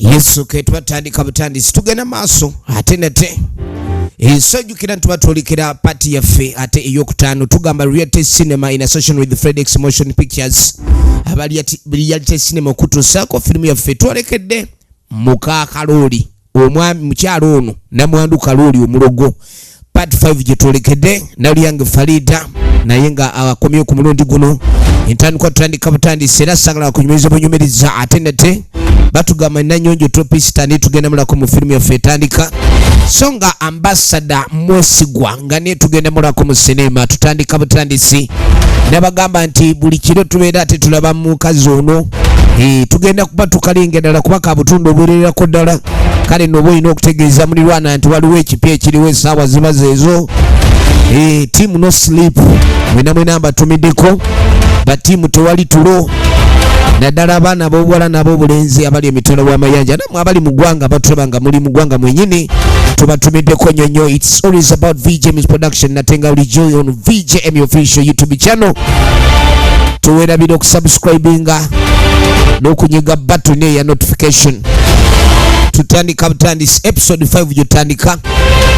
Yesu ke tubatandika butandisi, tugenda maaso ate nate. Ensojjukira nti tubatwolekera pati yaffe ate eyokutaano. Tugamba Reality Cinema in association with Fredex Motion Pictures, aba Reality Cinema okutuusaako firimu yaffe. Twolekedde muka Kalooli, omwami mukyalo ono namwandu Kalooli omulogo, part 5 gye twolekedde. Nalyange Farida naye nga akomye ku mulundi guno entandikwa, tutandika butandisi era sagala kunyumiriza bunyumiriza. Ate nate batugamba Nanyonjo Topisitani, tugenda mulako mu firimu yaffe etandika, so nga Ambasada Mwesigwa nga naye tugenda mulako mu sinema. Tutandika butandisi, nabagamba nti buli kiro tubeera ate tulaba mukazi ono. Tugenda kuba tukalinga ddala kuba kabutundu obuwererako ddala. Kale noba olina okutegeeza mulirwana nti waliwo ekipya ekiriwo, essaawa ziba zeezo. Team no sleep, mwena mwena mbatumiddeko batiimu tewali tulo, naddala abaana ab'obuwala n'ab'obulenzi abali emitala w'amayanja, nammwe abali mu ggwanga batulaba nga muli mu ggwanga mwenyini, tubatumiddeko nnyo nnyo. It's always about VJM's production, nate nga bulijjo on VJM official YouTube channel. Tuwerabira okusubscribinga n'okunyiga button eya notification. Tutandika butandisi, episode 5 gyotandika.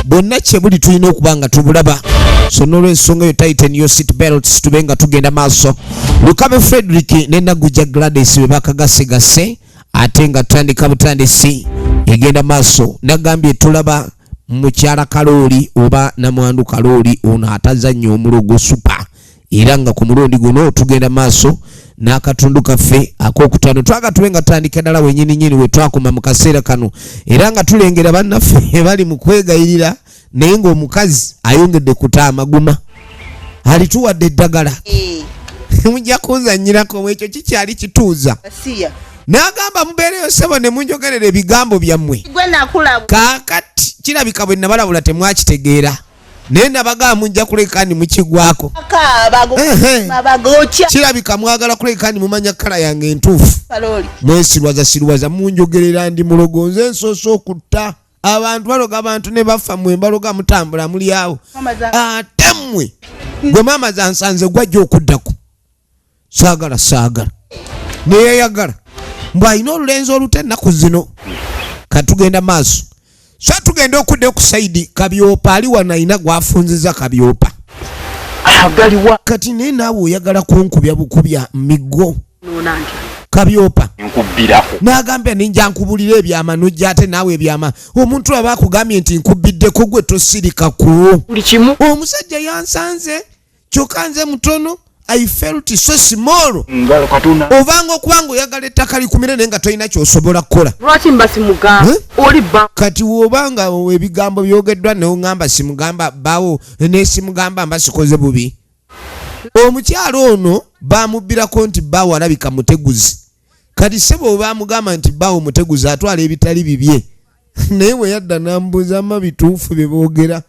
Bonna kyebuli tulina okuba nga tubulaba, so n'olwensonga eyo, tighten your seat belts, tube nga tugenda maaso. Lukabe Frederick ne Nagujja Gladys be bakagasigase, ate nga tutandika butandisi, egenda maaso. Nagambye tulaba mukyala Kalooli oba namwandu Kalooli ono atazannya omulogo super, era nga ku mulundi guno tugenda maaso n'akatundu kaffe akokutaano. Twaga tube nga tutandika ddala wenyini nyini we twakoma mu kaseera kano, era nga tulengera bannaffe bali mu kwegayirira, naye ng'omukazi ayongedde kuta amaguma, alituwadde eddagala. Mujja kunzanyirako, ekyo kikyali kituuza. Siya. N'agamba mubeereyo ssebo ne munjogerera ebigambo byammwe. Gwe nakulaba. Kaakati kirabika bwe nabalabula temwakitegeera, naye nabagamba mujja kuleka ni mukigwako. Ehe. Bagokya. Kirabika mwagala kuleka ni mumanya kala yange entuufu. Kalooli. Mwesirwaza sirwaza, munjogerera ndi mulogo, nze nsoose okutta abantu, baloga abantu ne bafa, mwe mbaloga mutambula muli awo. Ate mmwe gwe maama zansanze gwajja okuddako, saagala saagala neyeyagala mbw alina olulenzi oluta ennaku zino. Katugenda maaso, so tugenda okudda ku side Kabyopa ali wano, alina gwafunziza Kabyopa. Agaliwa? Kati naye naawe oyagala kunkubya bukubya miggo. Nonange. Kabyopa. Nkubbirako. N'agambye ninja nkubulira ebyama, nojja ate naawe ebyama. Omuntu aba akugambye nti nkubiddeko, gwe tosirikako. Buli kimu. Omusajja yansanze, kyokka nze mutono, I felt so small. Ngalo Katonda. Ovanga okuba nga oyagala ettaka likumire, naye nga tolina kyosobola kukola. Lwaki mba simugamba? Eh? Oli bba. Kati wobanga ebigambo byogeddwa neoŋŋamba simugamba bawo nesimugamba, mba sikoze bubi. Omukyalo ono bamubbirako nti bawo alabika muteguzi. Kati sebo bamugamba nti bawo muteguzi, atwala ebitali bibye, naye bwe yadda nambuuza ma bituufu bye boogera.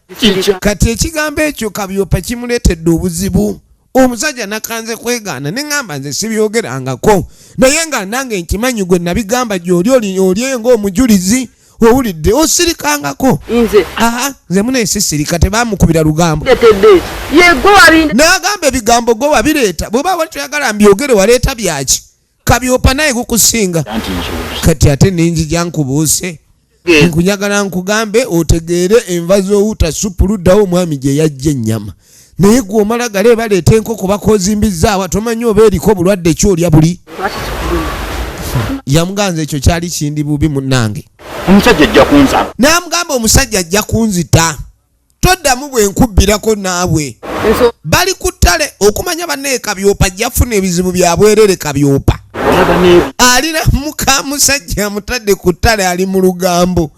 Kati ekigambo ekyo Kabyopa kimuleetedde obuzibu. Omusajja nakanze kwegaana, neŋŋamba nze sibyogerangako, naye nga nange nkimanyi gwe nabigamba gy'oli oli oli ng'omujulizi owulidde osirikangako. Nze. Aha, nze munesisirika, tebamukubira lugambo. Ndetedde yegwe wabinde. N'agamba ebigambo gwe wabireeta, bw'oba wali toyagala mbyogere, waleeta byaki? Kabyopa naye gukusinga. Anti nzuuzi. Kati ate nenjija nkubuuse, nkunyagala nkugambe otegeere enva z'owuta supu luddawo omwami gye yajja ennyama, naye gwe omala gale baleeta enkoko bakozimbizaawa, tomanyi oba eriko obulwadde kyolya buli. Lwaki kikuluma? Yamuganza ekyo kyali kindi bubi munnange. Omusajja ajja kunsaba. N'amugamba omusajja ajja kunzita, toddamu bwe nkubbirako naawe. Enso. Bali ku ttale okumanya bannaye Kabyopa ajja kufuna ebizibu bya bwerere. Kabyopa Olaba ne alina muka musajja amutadde ku ttale, ali mu lugambo.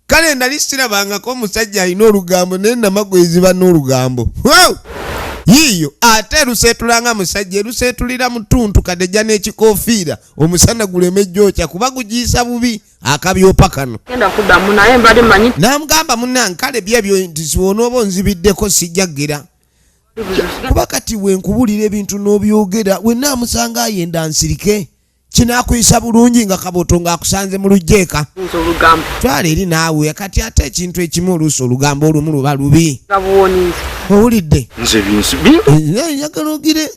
Kale nali sirabangako omusajja alina olugambo, naye namagweziba n'olugambo. Wow! Yiiyo ate eruseetulanga musajja, eruseetulira mutuntu kadejja n'ekikofiira, omusana guleme jokya kuba gugiisa bubi akabyopa kano. Genda kuddamu, naye mbadde manyi. N'amugamba munnange, kale byebyo nti siwonooba onzibiddeko sijja kuba kati wenkubulira ebintu n'obyogera, wenna amusanga ayenda nsirike, kinaakuyisa bulungi nga kaboto ng'akusanze mu lujja eka. Nze olugambo. Twala eri naawe. Kati ate ekintu ekimu, oluusi olugambo olumu luba lubi. Nga buwoninze. Owulidde? Nze binsi Njagala ogire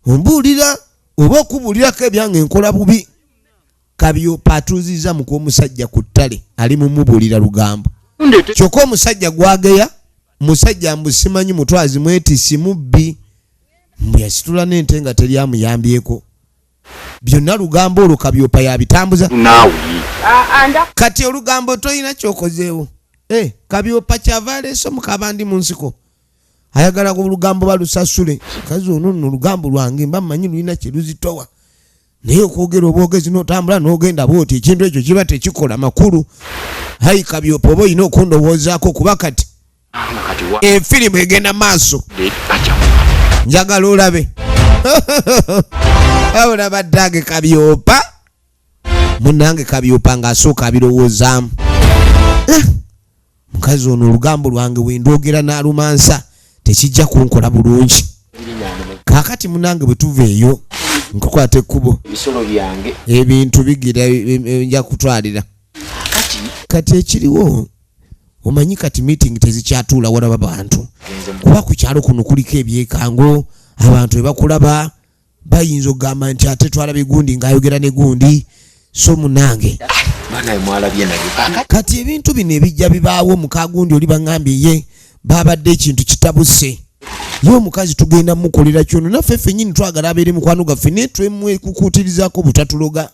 ombuulira oba okubuulirako ebyange nkola bubi. Kabyopa atuuzizza muka omusajja ku ttale, ali mumubuulira lugambo. Ndeete. Kyokka omusajja gwageya musajja mbu simanyi mutwazi mwetisi mubbi, mbu yasitula n'ente nga teri amuyambyeko. Byonna lugambo olwo Kabyopa yabitambuza. Naawe. Kati olugambo tolina kyokozeewo. Eh, Kabyopa kyava aleese omukabandi mu nsiko, ayagala ku lugambo balusasule. Kazi ono nno olugambo lwange mba mmanyi lulina kye luzitowa, naye okwogera obwogezi n'otambula n'ogenda bwoti, ekintu ekyo kiba tekikola makulu. Hayi Kabyopa, oba olina okundowoozaako, kuba kati Nga kati wa efirimu egenda maaso. Aja. Njagala olabe olaba ddange Kabyopa munange. Kabyopa ng'asooka abirowoozaamu. Eh, mukazi ono olugambo lwange wendwogera n'alumansa tekijja kunkola bulungi. Kaakati munange bwe tuva eyo nkukwata ekkubo. Ebisolo byange. Ebintu bigira nja kutwalira. Kati Kati ekiriwo omanyi, kati meeting tezikyatuula walaba bantu, kuba ku kyalo kuno kuliko ebyekango. Abantu bebakulaba bayinza okugamba nti ate twalabye gundi ng'ayogera ne gundi. So munange, Banaye mwalabye nayo kakati. Kati ebintu bino ebijja bibaawo, mukagundi oli baŋŋambye ye babadde ekintu kitabuse. Ye omukazi tugenda mukolera kyono, naffe ffennyini twagala abeere mukwano gaffe, naye twemwekukuutirizaako butatuloga.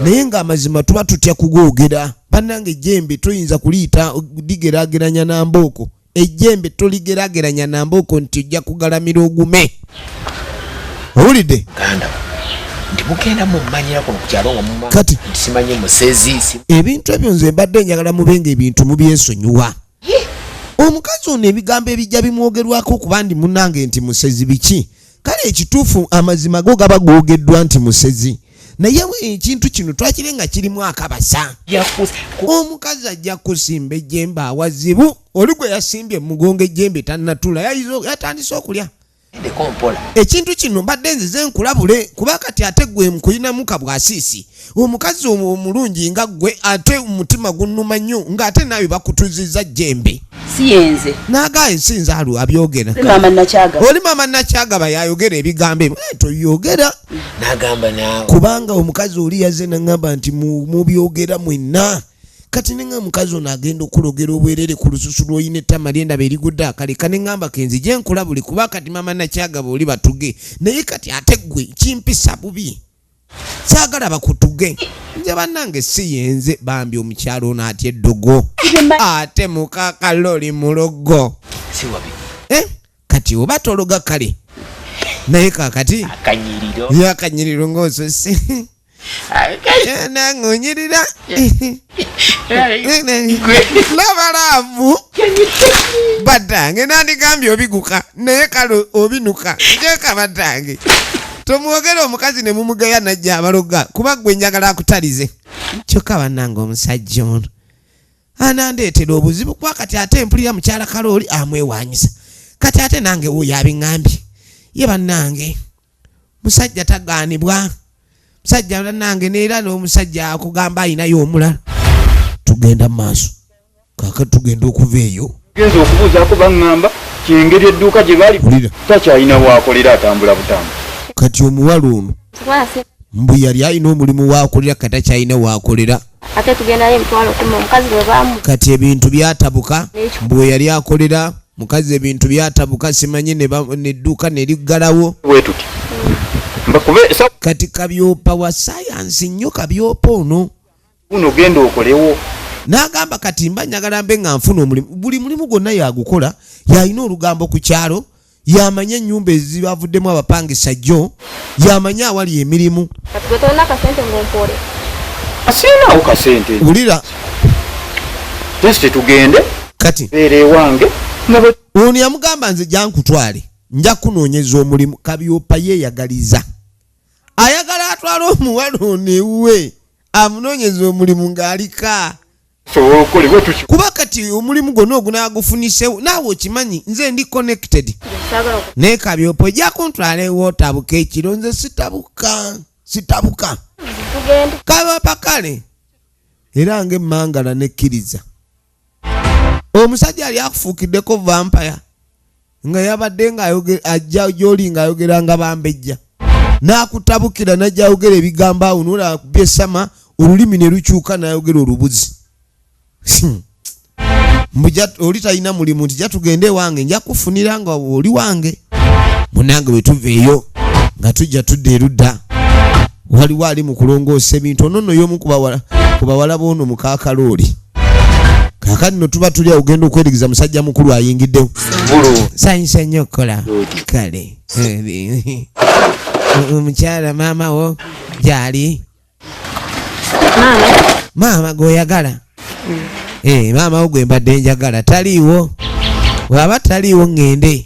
Naye ng'amazima tuba tutya kugoogera. Bannange, ejjembe toyinza kuliyita ligeraageranya na mbooko. Ejjembe toligeraageranya na mbooko nti ojja kugalamira ogume. Owulidde? Ganda nti mugenda mumanyira kuno ku kyalo nga muma Kati nti simanyi musezi ebintu ebyo nze mbadde njagala mube nga ebintu mubyesonyiwa. Omukazi ono ebigambo ebijja bimwogerwako okuba ndi munange nti musezi biki, kale ekituufu amazima go gaba googeddwa nti musezi, naye ekintu kino twakire nga kirimu akabasa. Yakuze Omukazi ajja kusimba ejjembe awazibu. Oli gwe yasimbye mugongo ejjembe tannatula, yatandise okulya. Ndeko mpola. Ekintu kino mbadde nzize nkulabule, kuba kati ate gwe nkulinamu kabwasiisi. Omukazi omulungi nga ggwe, ate omutima gunnuma nnyo ng'ate naawe bakutuzizza jjembe. Si yenze. N'agaa ensinza alu abyogera. Maama Nakyaga. Oli maama Nakyagaba yayogera ebigambo ebyo. Eh, toyogera. N'agamba naawe. Kubanga omukazi oli yazze naŋŋamba nti mubyogera mwenna. Kati neŋŋa omukazi ono agenda okulogera obwerere ku lususu lw'olina, ettama lyendaba erigudde akaleka. Neŋŋamba kenzije nkulabule, kuba kati maama Nakyagaba oli batuge, naye kati ate ggwe kimpisa bubi, saagala bakutuge. Nze bannange si yenze bambi. Omukyalo ono atya eddogo, ate mukakaloli mulogo. Si wabi. Eh, kati oba tologa kale, naye kakati Akanyiriro. Yakanyiriro ng'osose nangunyirira laba love. Baddange nandigambye obiguka, naye kale obinuka jeka. Baddange tomwogera omukazi ne mumugeya najja abaloga, kuba gwe njagala akutalize. Kyokka bannange omusajja ono anandeetera obuzibu, kuba kati ate mpulira mukyala Kalooli amwewanyisa. Kati ate nange wuuyo abiŋŋambye ye. Bannange musajja tagaanibwa, musajja bannange neera n'omusajja akugamba ayinayo omulala. Tugenda mu maaso kaakati, tugenda okuva eyo. Genza okubuuzaako baŋŋamba kyengeri edduuka gye bali Wulira. takyalina waakolera, atambula butambuzi. Kati omuwala ono mbu yali alina omulimu waakolera, kati takyalina waakolera. Ate tugendayo 100,000 omukazi bwe bamu Kati ebintu byatabuka. Mbu we yali akolera mukazi ebintu byatabuka, simanyi nedduuka neriggalawo. Bwe tuti mbakube esa. Kati Kabyopa wa sayansi nnyo, Kabyopa ono. Uno genda okolewo. N'agamba kati mba njagala mbe nga nfuna omulimu. Buli mulimu gwonna yagukola, yalina olugambo ku kyalo, yamanye ennyumba ezibavuddemu abapangisa jjo, yamanye awali emirimu. Kati gwe tolina kasente ng'ompole. Asiinaawo kasente. Wulira. Just tugende. Kati beera ewange nga bwe ono yamugamba nze jankutwale, nja kunoonyeza omulimu. Kabyopa yeeyagaliza, ayagala atwale omuwala ono ewuwe amunoonyeza omulimu ng'alika. Sobola okukola bwe tuki. Kuba kati omulimu gwonna ogunaagufunisewo naawe okimanyi nze ndi connected. Saagala. Naye Kabyopa ojja kuntwala ewootabuka ekiro, nze sitabuka, sitabuka. Tugende. Kabapa kale era ngaemmangala nekkiriza omusajja ali akufuukiddeko vampire nga yabadde ng'ajja gy'oli ng'ayogera nga bambejja n'akutabukira, najja ayogera ebigambo awo nolaba kubye esama. Olulimi ne lukyuka n'ayogera olubuzi. Mbu oli talina mulimu, nti jatugende ewange, nja kufunira nga oli wange. Munange, bwe tuva eyo nga tujja tudda erudda, waliwo ali mu kulongoosa ebintu. Ono nno y'omu ku bawala b'ono mukaakalooli. Kaakati nno tuba tuli awo, ogenda okwerigiza, musajja mukulu ayingiddewo. Sanyusa nnyo okukola. Kale omukyala, maama wo gyali? Maama. Maama gweoyagala? Eh, maama wo gwe mbadde njagala taliiwo. Bw'aba taliiwo, ŋŋende.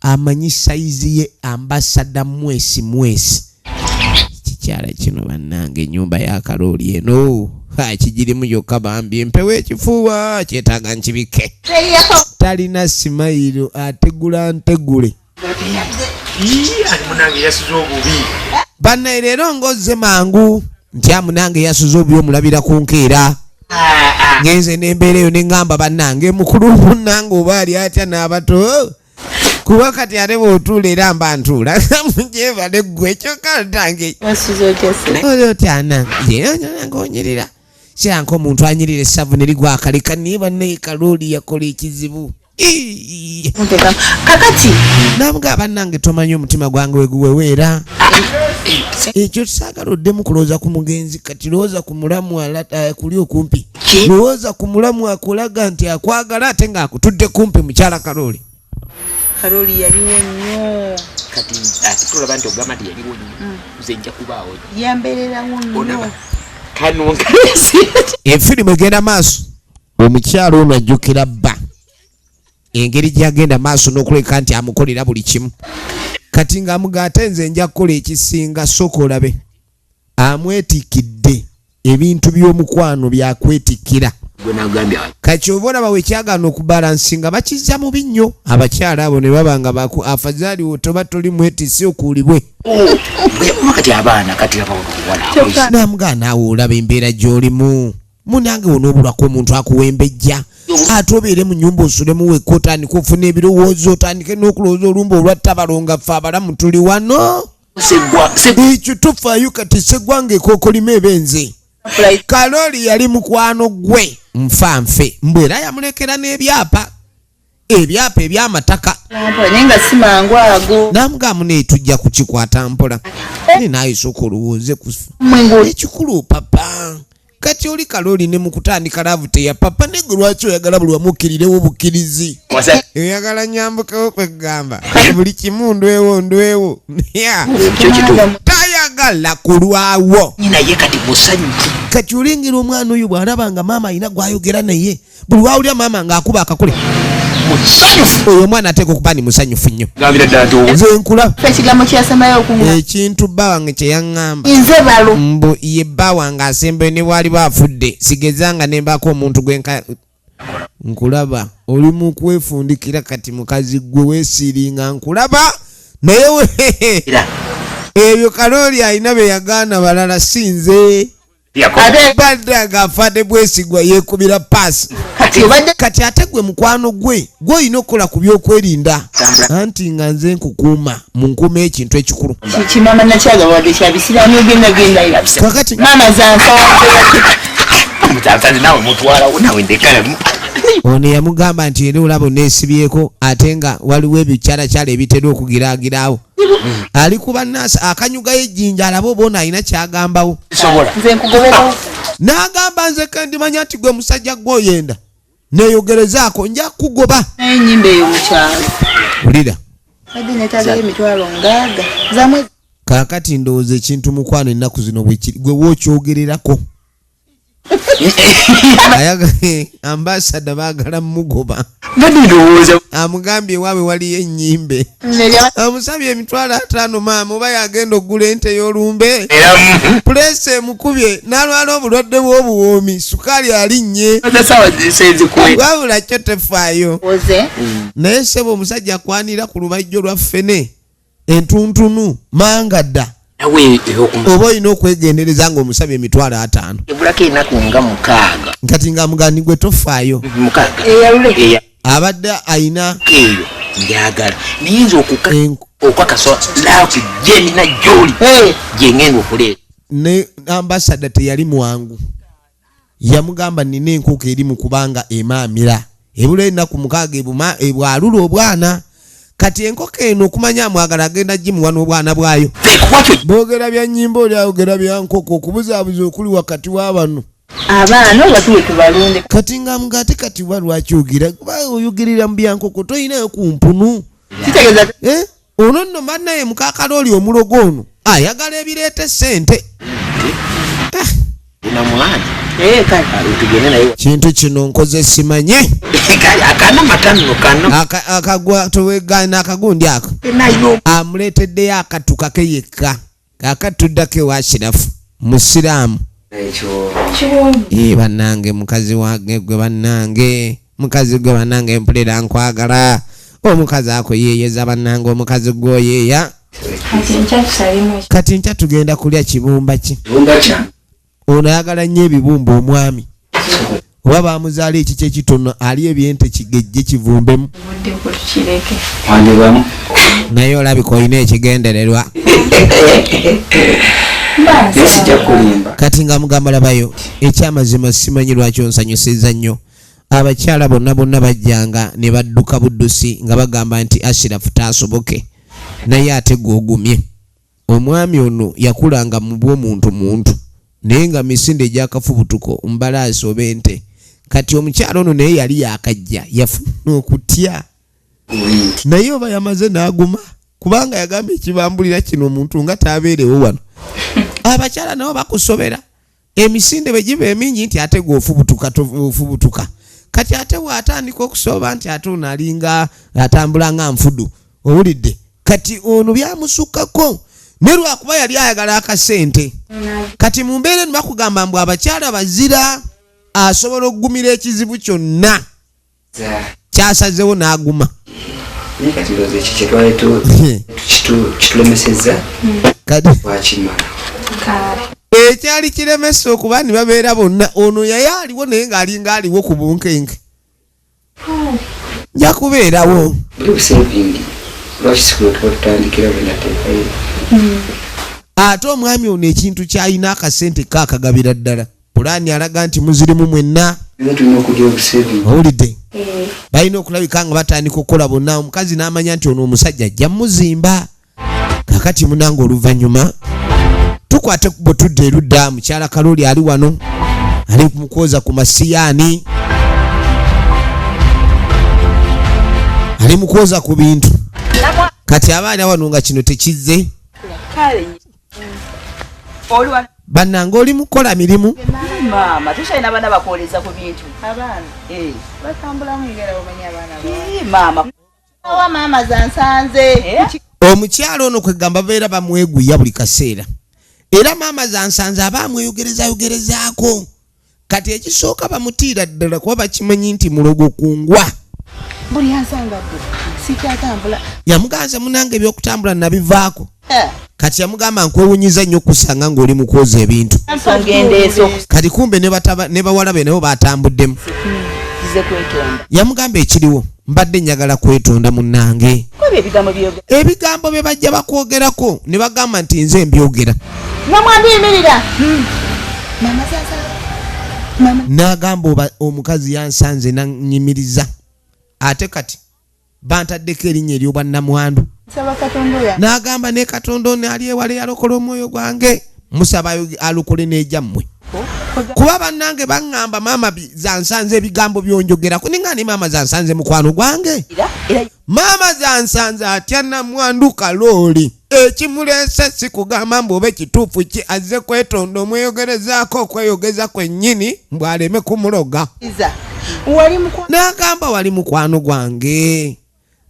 Amanyi sayizi ye, ambasada mwesi mwesi. Kikyala kino bannange, ennyumba ya Kalooli eno. Ha, kigirimu yokka bambi, empewo ekifuuwa kyetaaga nkibike. Talina simayiro, ategula ntegule. Ani munange yasuze obubi. Bannaye, leero ngozze mangu ntya? Munange yasuze obubi, omulabira ku nkeera. Ngenze nembeera eyo neŋŋamba, bannange, mukulu munnange oba ali atya n'abato? Kuba kati ate bw'otuula era mba ntuula mugyebale ggwe kyokka ntange. Wasuze otya se? Oli otyana nange onyirira kiranka omuntu anyirira essavu ne ligwa akaleka. Naye bannaye, Kalooli yakola ekizibu. Ii. Muteekamu. Kakati Namugaa, bannange, tomanyi omutima gwange weguweweera. Ekyo saagala oddemu kulowooza ku mugenzi. Kati lowooza ku mulamu kuli okumpi, lowooza ku mulamu akulaga nti akwagala ate ng'akutudde kumpi. Mukyala Kalooli. Kalooli yaliwo nnyo. Kati ate tolaba nti ogamba nti yaliwo nnyo, nze nja kubaawo. Yambeererawo nnyo. Onaba kano nkalesi. Efirimu egenda maaso. Omukyalo ono ajjukira bba engeri gyagenda maaso n'okuleka nti amukolera buli kimu. Kati ng'amuga, ate nze nja kukola ekisinga. Sooka olabe amwetikidde ebintu by'omukwano byakwetikkira. Gwe nagambye. Kati oba olaba wekyagaana okubalansinga, bakizza mubi nnyo abakyala abo ne baba nga baku afazaali toba toli mwetisi okuulibwe. Oba kati abaana kati abawana. Namugaa, naawe olaba embeera gy'olimu munange, onoobulwako omuntu akuwembejja, ate obeere mu nyumba osulemu wekka, otandike ofuna ebirowoozo, otandike n'okulowooza olumba olwattabalo ffe abalamu tuli wano. Segwa. Ekyo tofaayo. Kati seggwanga ekookolima ebenze. Kalooli yali mukwano gwe nfa nfe, mbwe era yamulekera n'ebyapa, ebyapa ebyamataka. Mpola, naye nga si mangu ago. Namugamu naye tujja kukikwata mpola, naye naawe sooka olowooze ku Mwe ekikulu papa. Kati oli Kalooli ne mu kutandika love teyapapa, negwe lwaki oyagala buli wamukkirirewo bukkirizi? Oyagala nyambukewo, kwegamba buli kimu ndwewo ndwewo. Yeah. Ekyo kituufu. Tayagala kulwawo. Naye kati musanyufu. Kati olengera omwana oyo bw'alaba nga maama alina gwayogera naye, buli wawulira maama ng'akuba akakule, Musanyufu. oyo omwana ateeka okuba ni musanyufu nnyo. Gambira ddala nti Nze nkulaba. Ekigambo kyasembayo okuŋŋamba. Ekintu bba wange kye yaŋŋamba, Nze balo. mbu ye bba wange asembayo, ne bwali baafudde sigezanga ne mbaako omuntu gwenka. Nkulaba oli mu kwefundikira. Kati mukazi gwe weesiringa, nkulaba naye Era ebyo Kalooli alina be yagaana balala, si nze. Ate Badde ng'afadde bwesigwa, yeekubira paasi. Kati obadde Kati ate gwe mukwano gwe, gwe olina okukola ku byokwerinda, anti nga nze nkukuuma mu nkuuma ekintu ekikulu. Kimama nakyagaba wadde kyabisiraani, ogenda gendayo. Kakati Maama zansanze. Mutansanze naawe, mutwalawo naawe, ndekala. Ono yamugamba nti era olaba oneesibyeko, ate nga waliwo ebikyalakyala ebitera okugiraagiraawo. Ali ku bannaasi akanyugayo ejjinja, alabe oba ono alina kyagambawo. Sobola. Nze nkugoberawo. N'agamba, nze kendimanya nti gwe musajja gwoyenda neeyogerezaako, nja kugoba. Naye ennyimba eyo mu kyalo. Wulira. Badde neetaagayo 60,000 zamwe. Kaakati ndowooza ekintu mukwano ennaku zino bwekiri, gwe wookyogererako. Ambasada baagala mugoba. Mbadde ndowooza. Amugambye ewaabwe waliyo ennyimbe. Amusabye 50,000, maama oba yagenda okugula ente y'olumbe. Era Puleesa emukubye n'alwala obulwadde bw'obuwoomi, sukaali alinnye. Sawa senzikuwe. Wabula kyo tefaayo. Oze. Naye sebo, omusajja akwanira ku lubajjo lwa ffene entuntunu manga dda. Nawe eyokumu. Oba olina okwegendereza ng'omusabye 50,000. Ebulako enaku nga 6. Kati nga mugani gwe tofaayo. 6. Eyalule. Eya. Abadde ayina Eyo njagala naye nze enku okukakasa love gyenina gyoli gyengenda okuleeta. Ne ambasada teyali mwangu, yamugamba nina enkoko eri mu kubanga emaamira ebula ennaku 6 ebwalula obwana. Kati enkoko eno okumanya amwagala agenda gimuwa n'obwana bwayo. Boogera bya nnyimba, oli ayogera bya nkoko, okubuzaabuza okuli wakati w'abano. Abaana batuwe tubalunde. Kati nga mugate kati wa lwaki ogira kuba oyogerera mu bya nkoko, toyinayo ku mpunu. Kitegeeza Ono nno bannaye mukaakalooli omulogo ono ayagala ebireeta essente. Namwana. Kale. Tugende naye. Kintu kino nkoze simanye. Kale akana matano kano. Akagwa towegaana akagundi ako. Nayo. Amuleeteddeyo akatuka ke yekka. Akatuddako ewa Shirafu musiraamu. Ekyo. Bannange mukazi wange gwe bannange, mukazi gwe bannange mpulira nkwagala. Omukazi akuyeeyeza bannange, omukazi gw'oyeeya. Kati nkya tugenda kulya kibumba ki? Kibumba kya? Ono ayagala nnyo ebibumba omwami. Oba bamuzaala ekiki ekitono ali ebyente kigejje kivumbemu. Naye olabika olina ekigendererwa. Kati nga mugamba labayo ekyamazima simanyi lwaki onsanyusizza nnyo. Abakyala bonna bonna bajjanga ne badduka buddusi nga bagamba nti Ashirafu taasoboke, naye ate gw'ogumye. Omwami ono yakulanga mu bw'omuntu muntu, naye nga misinde egy'akafubutuko mbalaasi oba ente. Kati omukyala ono naye yali yakajja, yafuna okutya, naye oba yamaze n'aguma, kubanga yagamba ekibambulira kino omuntu nga taabeerewo wano. Abakyala nabo bakusobera emisinde bwe giba emingi nti ate gw'ofubutuka, ofubutuka. Kati ate bw'atandika okusoba nti ate ono alinga atambula nga nfudu, owulidde. Kati ono byamusukkako ne lwakuba yali ayagala akasente. Kati mu mbeera eno bakugamba mbu abakyala bazira, asobola okugumira ekizibu kyonna kyasazeewo n'aguma. Naye kati ndowooza ekyo kye twali kitulemesezza wakimala. Ekyali kiremesa okuba ne babeera bonna, ono yali aliwo naye ng'alinga aliwo ku bunkenke. Nja kubeerawo. Buli busevingi lwaki si kuno tuba tutandikira bwe nateekayo. Ate omwami ono ekintu ky'alina akasente kaakagabira ddala. Pulaani alaga nti muzirimu mwenna. Tulina okulya obusevingi. Owulidde? Balina okulabika nga batandika okukola bonna, omukazi n'amanya nti ono omusajja ajja muzimba. Kakati munange oluvannyuma tukwate bwe tudda erudda, mukyala Kaloli ali wano ali mu kwoza ku masiyaani, ali mu kwoza ku bintu. Kati abaana wano nga kino tekizze. Bannange oli mu kukola mirimu. Maama, tukyalina abaana bakwoleza ku bintu. Abaana? Batambulamu ngera omanyi abaana ba. Maama. Awa maama zansanze. Omukyala ono kwegamba babeera bamweguya buli kaseera. Era maama zansanze aba amweyogerezayogerezaako. Kati ekisooka bamutiira ddala kuba bakimanyi nti mulogo kungwa. Buli ansanga dde, sikyatambula. Yamuganza munange ebyokutambula nabivaako. Kati yamugamba nkwewunyiza nnyo okusanga ng'oli mu kwoza ebintu. Kati kumbe ne bawala be nabo batambuddemu. Yamugamba ekiriwo mbadde njagala kwetonda munnange. Ebigambo bye bajja bakwogerako ne bagamba nti nze mbyogera. N'agamba omukazi yansanze n'annyimiriza. Ate kati bantaddeko erinnya ery'obwannamwandu. N'agamba ne Katonda ono ali ewala eyalokola omwoyo gwange, musaba alokole n'egyammwe. Kuba bannange baŋŋamba maama zansanze ebigambo by'onjogerako, ninga ne maama zansanze mukwano gwange. Maama zansanze atya namwandu Kalooli. Ekimuleese si kugamba mbu oba ekituufu ki, azze kwetonda omweyogerezaako okweyogeza kwennyini mbu aleme kumuloga. N'agamba wali mukwano gwange.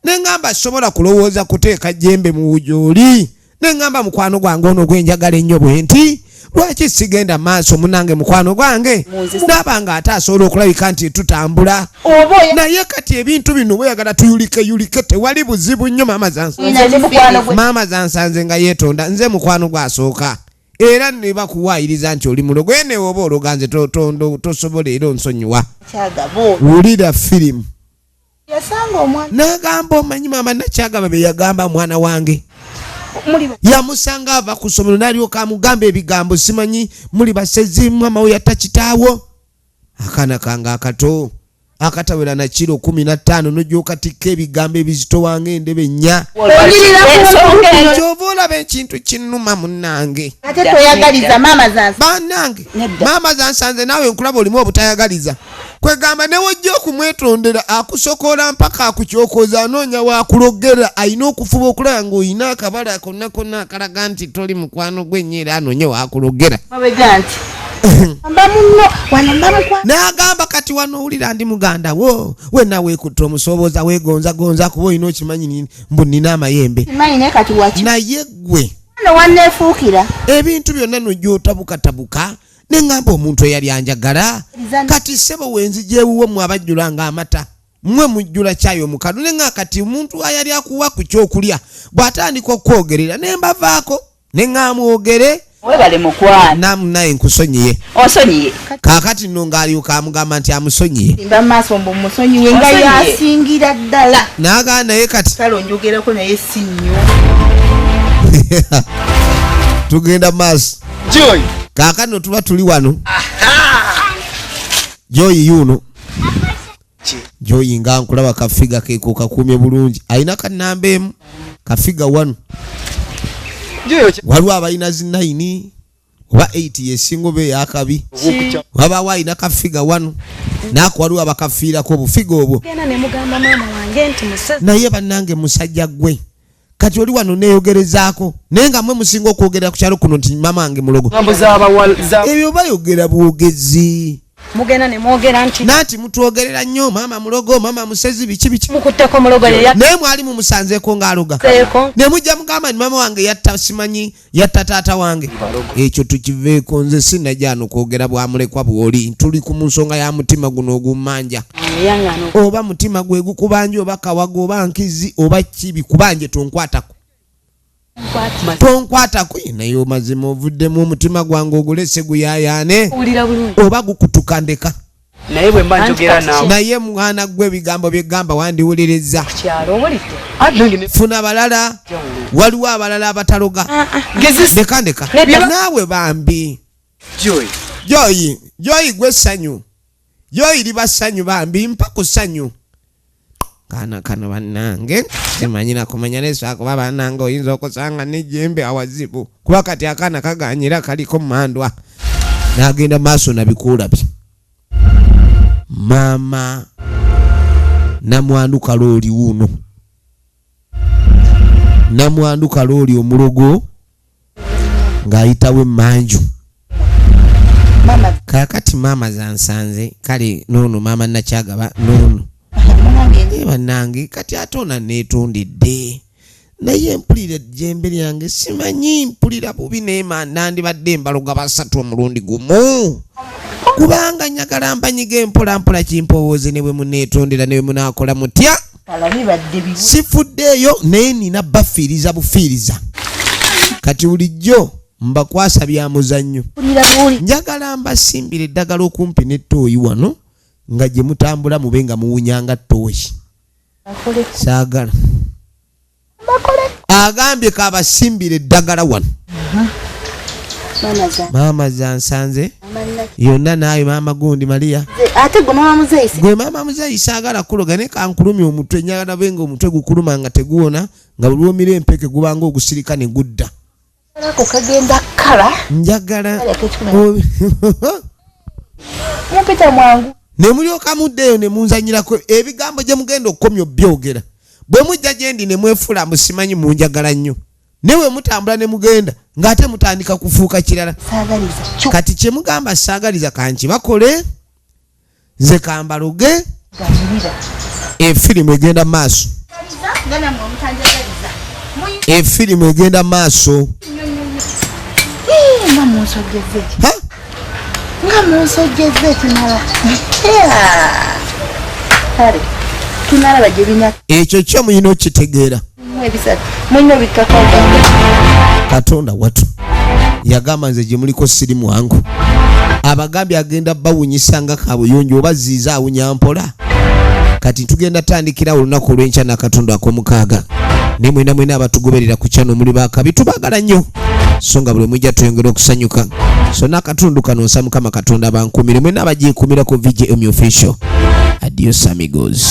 Ne ŋŋamba sobola kulowooza kuteeka jjembe mu wujooli. Ne ŋŋamba mukwano gwange ono gwe njagala ennyo bwe nti, lwaki sigenda maaso munange mukwano gwange? Naaba nga ate asobola okulabika nti tutambula. Naye kati ebintu bino bweyagala tuyulike yulike, tewali buzibu nnyo. Maama maama zansanze nga yeetonda, nze mukwano gwasooka. Era ne bakuwaayiriza nti oli mulogo, ene oba ologa nze tosobola era onsonyiwa. Wulira firimu. N'agamba omanyi maama Nakyagaba bye yagamba mwana wange. Yamusanga ava ku ssomero n'alyoka amugamba ebigambo, simanyi muli basezi, mama we yatta kitaawo. Akaana kange akato akatawera na kiro 15 n'ojja okatikka ebigambo ebizitowanga endebe 4. Ensonga Kyova olaba ekintu kinnuma, munnange. Ate toyagaliza maama zansi. Bannange. Nedda. Maama zansanze naawe nkulaba olimu obutayagaliza, kwegamba newojja okumwetondera akusokola mpaka akukyokoza, anoonya wakulogera. Alina okufuba okulaba ng'olina akabala konna konna akalaga nti toli mukwano gwe nnyo, era anoonye wakulogera. Mabega nti mba muno wano mba mukwa. N'agamba kati wano owulira ndi muganda wo, wenna weekutta omusoboza, weegonzagonza kuba olina okimanyi mbu nina amayembe. Manyi naye kati waki Naye ggwe no wanneefuukira. Ebintu byonna nojja otabukatabuka, neŋŋamba omuntu eyali anjagala kati ssebo wenzija ewuwo mwe abajjula nga amata, mmwe mujjula kyayi omukalu, neŋŋa kati omuntu ayali akuwa ku kyokulya bw'atandika okwogerera ne mbavaako neŋŋamwogere. Webale mukwano. Namunaye nkusonyiye. Osonyiye. Kaakati nno ng'alyoka amugamba nti amusonyiye. Mba maaso mbu musonyiwe nga Osonyiye. yasingira ddala. N'agamba naye kati Kale onjogerako naye si nnyo. Tugenda maaso. Joy. Kaakano tuba tuli wano, Joyi yuno. Joyi nga nkulaba ka figure keeko kakuumye bulungi, alina kanamba 1, ka figure 1. Joy. Waliwo abalina zi 9 oba 8, yesinga oba eyakabi. Wabaawo alina ka figure 1 naako, waliwo abakafiirako obu figure obwo. Genda ne mugamba maama wange nti musezi. Naye bannange, musajja gwe kati oli wano neeyogerezaako, naye nga mwe musinga okwogerera ku kyalo kuno nti mama wange mulogo. Ngambo z'abawala za Ebyo bayogera bwogezi. Mugenda ne mwogera nti Nanti mutwogerera nnyo maama mulogo, maama musezi, biki biki. Mukutteko mulogo ye. Naye mwali mumusanzeeko ng'aloga? Yatteeko. Ne mujja mugamba nti maama wange yatta, simanyi yatta taata wange. Ekyo tukiveeko, nze sinajjano kwogera bwamulekwa bwoli, tuli ku mu nsonga ya mutima guno ogummanja. Yaŋŋana. Oba mutima gwe gukubanja, oba kawago, oba nkizi, oba kibi kubanje, tonkwatako, tonkwatako. Ye, naye omazima ovuddemu omutima gwange ogulese guyayaane. Owulira bulungi. Oba gukutuka ndeka. Naye bwe mba njogera naawe. Naye mwana gwe, ebigambo byegamba wandiwuliriza. Ku kyalo owulidde. Ate nange ne Funa balala, waliwo abalala abataloga. Gezesa. Ndeka, ndeka. Nedda. Naawe bambi. Joy. Joyi, Joyi, gwe ssanyu, Joyi liba ssanyu bambi, mpa ku ssanyu. Kaana kano bannange simanyi nakumanya neswakuba bannange oyinza okusanga nejembe awazibu, kuba kati akaana kaganyira kaliko mandwa n'agenda maaso nabikuula bye. Maama namwandu kalooli wuuno, namwandu kalooli omulogo ng'ayitawo emmanju. Maama. Kaakati maama zansanze kale noono, maama nakyagaba noono. Munange. Naye bannange kati ate ona neetondedde, naye mpulira ejjembe lyange simanyi mpulira bubi, neema nandibadde embaloga basatu omulundi gumu, kubanga njagala mbanyiga empolampola kimpowooze ne bwe muneetondera ne bwe munaakola mutya. Kala bibadde bibi. Sifuddeeyo, naye nina bafiiriza bufiiriza. Kati bulijjo mbakwasa bya muzannyo. Mpulira buli. Njagala mbasimbira eddagala okumpi n'ettooyi wano nga gye mutambula mube nga muwunyanga ttooyi. Bakoleko. Saagala. Bakoleko. Agambye kabasimbira eddagala wano. Maama za Maama zansanze. Maama Yonna naayo maama gundi Mariya. Ate gwe maama muzeeyi. Gwe maama muzeeyi, saagala kuloga, naye kankulumya omutwe. Njagala be nga omutwe gukuluma nga teguwona, nga buli lwomira empeke gubanga ogusirika ne gudda. Ako kagenda kala. Njagala Kale ak'ekikumi. Mumpita mwangu. Ne mulyoka muddeeyo ne munzanyirako ebigambo gye mugenda okukomya obyogera. Bwe mujja gye ndi ne mwefula musimanyi munjagala nnyo, naye bwe mutambula ne mugenda ng'ate mutandika kufuuka kirala. Saagaliza kyo. Kati kye mugamba saagaliza, kankibakole nze kambaloge. Ganyirira. Efirimu egenda maaso. Nga nammwe omutanjagaliza. Efirimu egenda maaso. Ii, nga munsojjeze. Ha? Nga munsojjeze ekimala. Kale tunalaba gye bina. Ekyo kyo mulina okitegeera. Mu ebisatu mulina obikkako. Katonda watu yagamba nze gye muliko siri mwangu, abagambye agenda bawunyisa nga kabuyonjo oba ziiza awunya mpola. Kati tugenda tandikira olunaku olw'enkya n'akatundu ak'omukaaga. Naye mwena mwena abatugoberera ku kyano muli bakabi, tubaagala nnyo, so nga buli mujja tweyongera okusanyuka. So n'akatundu kano nsa Mukama Katonda bankumire mwena abagikumira ku VJM Official. Adios amigos.